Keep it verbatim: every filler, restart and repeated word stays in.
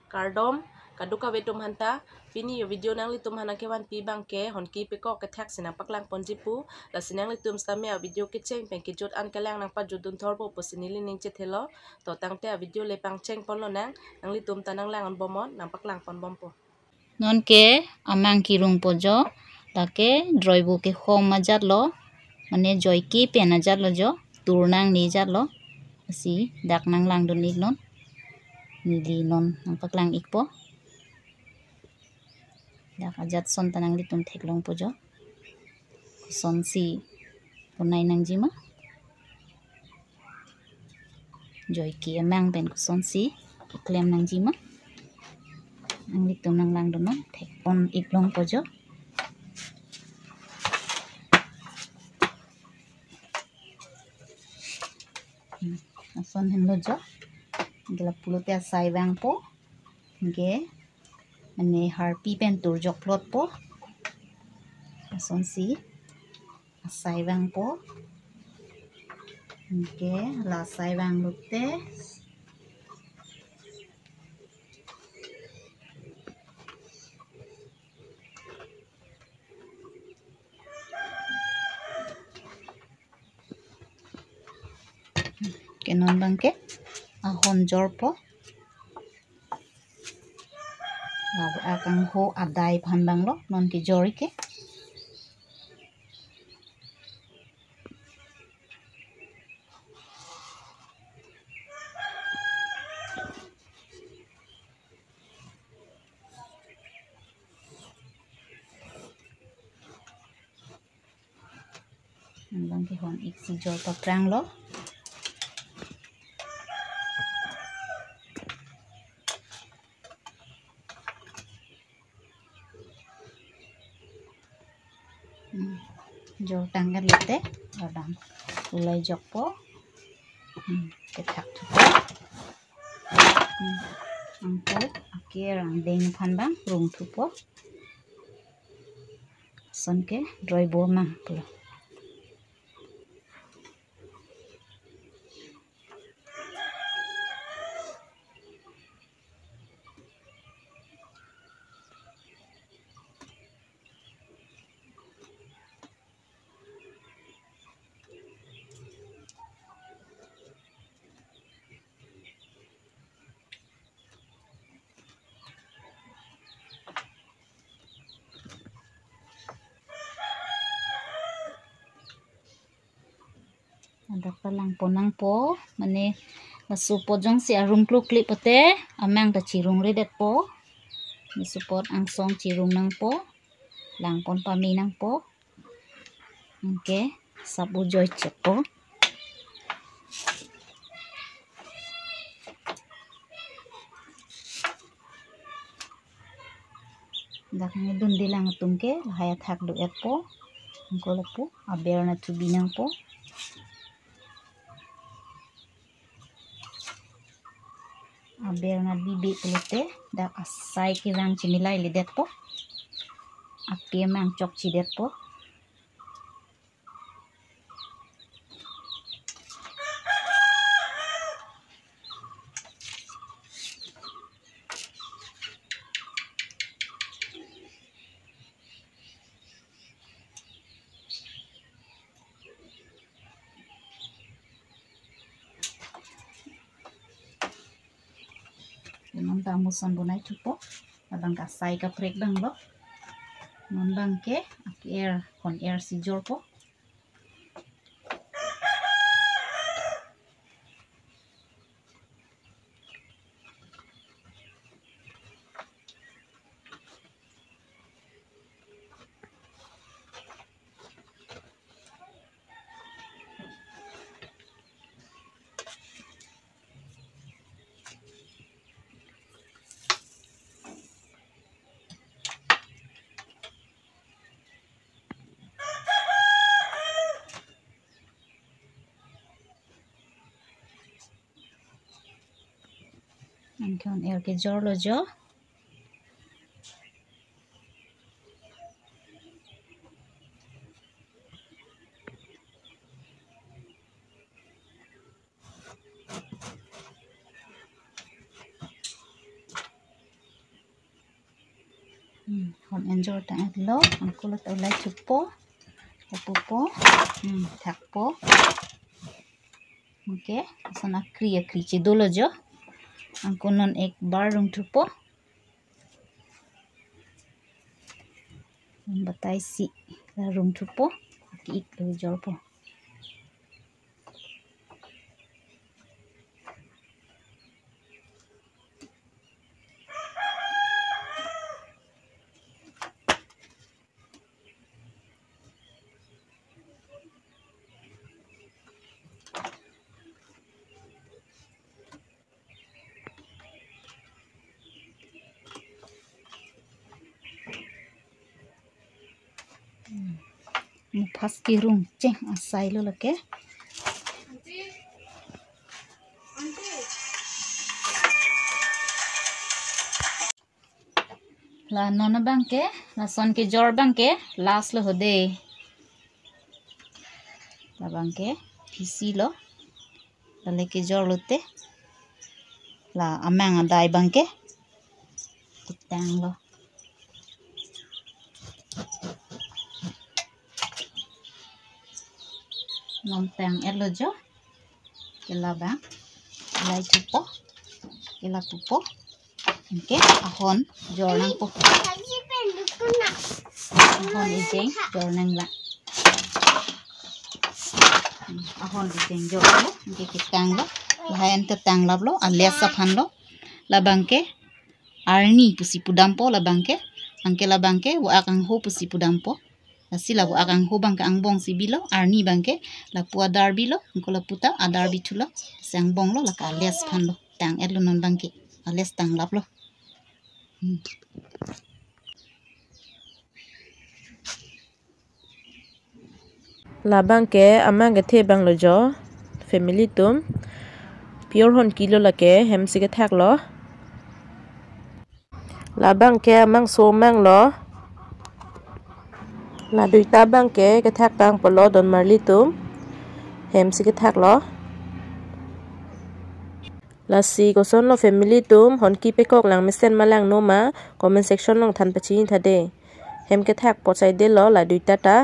Kardom, kadokave atum aphanta, pini avideo nanglitum aphan nangkevanpi abangke, hon kepekok kethak si nangpaklang ponji pu, lasi nanglitum sitame avideo kecheng pen kejut an kelang nangpajutdun thorpo pusi neli ning chethelo, to tangte avideo le pangcheng ponlonang, nanglitum ta nanglang-on bomnon, nangpaklang pon bompo. Nonke amang kerungpo jo, lake droibo kehom ajatlo, mane joike pen ajatlo jo, tur nangne ajatlo, lasi dak nanglangdun iknon, neli non nangpaklang ikpo. Dak ajat ason ta nanglitum theklongpo jo. Kosonsi bonai nangjima. Joike amang pen kosonsi keklem nangjima. Nanglitum nanglangdunnon, thekpon iklongpo jo. Hmm, ason henlo jo. Gila pulote asai vangpo. Anke, mane harpi pen turjok plotpo. Asonsi asai vangpo. Anke, la asai vanglote. Ke non abangke ahon jorpo. Lapu akangho adai aphan abanglo non kejor ke. Abangke hon iksi jor papranglo. Hmm, jor tangketlote, rodang ulai jokpo. Hmm, kethak thupo. Hmm, angko aker angdeng aphan abang rung thupo. Ason ke droibo amang pulo. Ladak palang pon nangpo, mane laso apot jongsi arung klukli pote, amang ta chirungredetpo. Laso apot angsong chirung nangpo, lang pon pame nangpo. Anke sap ujoi chekpo. Dak ne dundelang atum ke lahai athak do-etpo. Anke lapu aber nat thubi nangpo. Aber nat bibe pulote dak asai kevang chimilaile detpo. Ake amang chokche detpo. Non ta amuson bonai thupo. Labang ke asai kaprek abanglo. Non abangke aker hon er si jorpo. Anke hon er kejorlo jo. Hmm, hon enjor tang-etlo, anke la ta ulai thupo, lapupo, hmm, thakpo. Okay, lason akri akri chedolo jo. Anke non ek bar rung thupo. Batai si la rung thupo, ki-iklo jorpo. Hmm. Muphas kerung cheng asai lo lake. La non abangke, lason kejor abangke last lo ho dei. Labangke phisi lo. Lale kejor lote, la amang adai abangke ketanglo. Non tang-etlo jo. Ke labang ulai thupo, ke lapupo. Anke ahon jor nangpo. Ahon ejeng jor nanglang. Hmm, ahon ejeng jorlo. Anke ketanglo. Lahen ta tanglaplo, alias aphanlo. Labangke arni pusi pudampo labangke. Anke labangke vo-ak angho pusi pudampo. Lasi la vo-ak angho abangke angbong si bilo, arni abangke lapu adar bilo, anke lapu ta adar bithulo, lasi angbonglo, lake alias aphanlo. Tang-etlo non abangke, alias tanglaplo. Hmm. Labangke amang kethe abanglo jo, family atum. Pure honki lo lake, hem si kethaklo. Labangke amangso amanglo. La duita abangke kethak tangpolo don marli atum. Hem si kethaklo. Lasi kosonlo family atum, honki pekok lang mesen ma langno ma, comment section along than pachini tha dei. Hem kethak pochai delo la duita ta.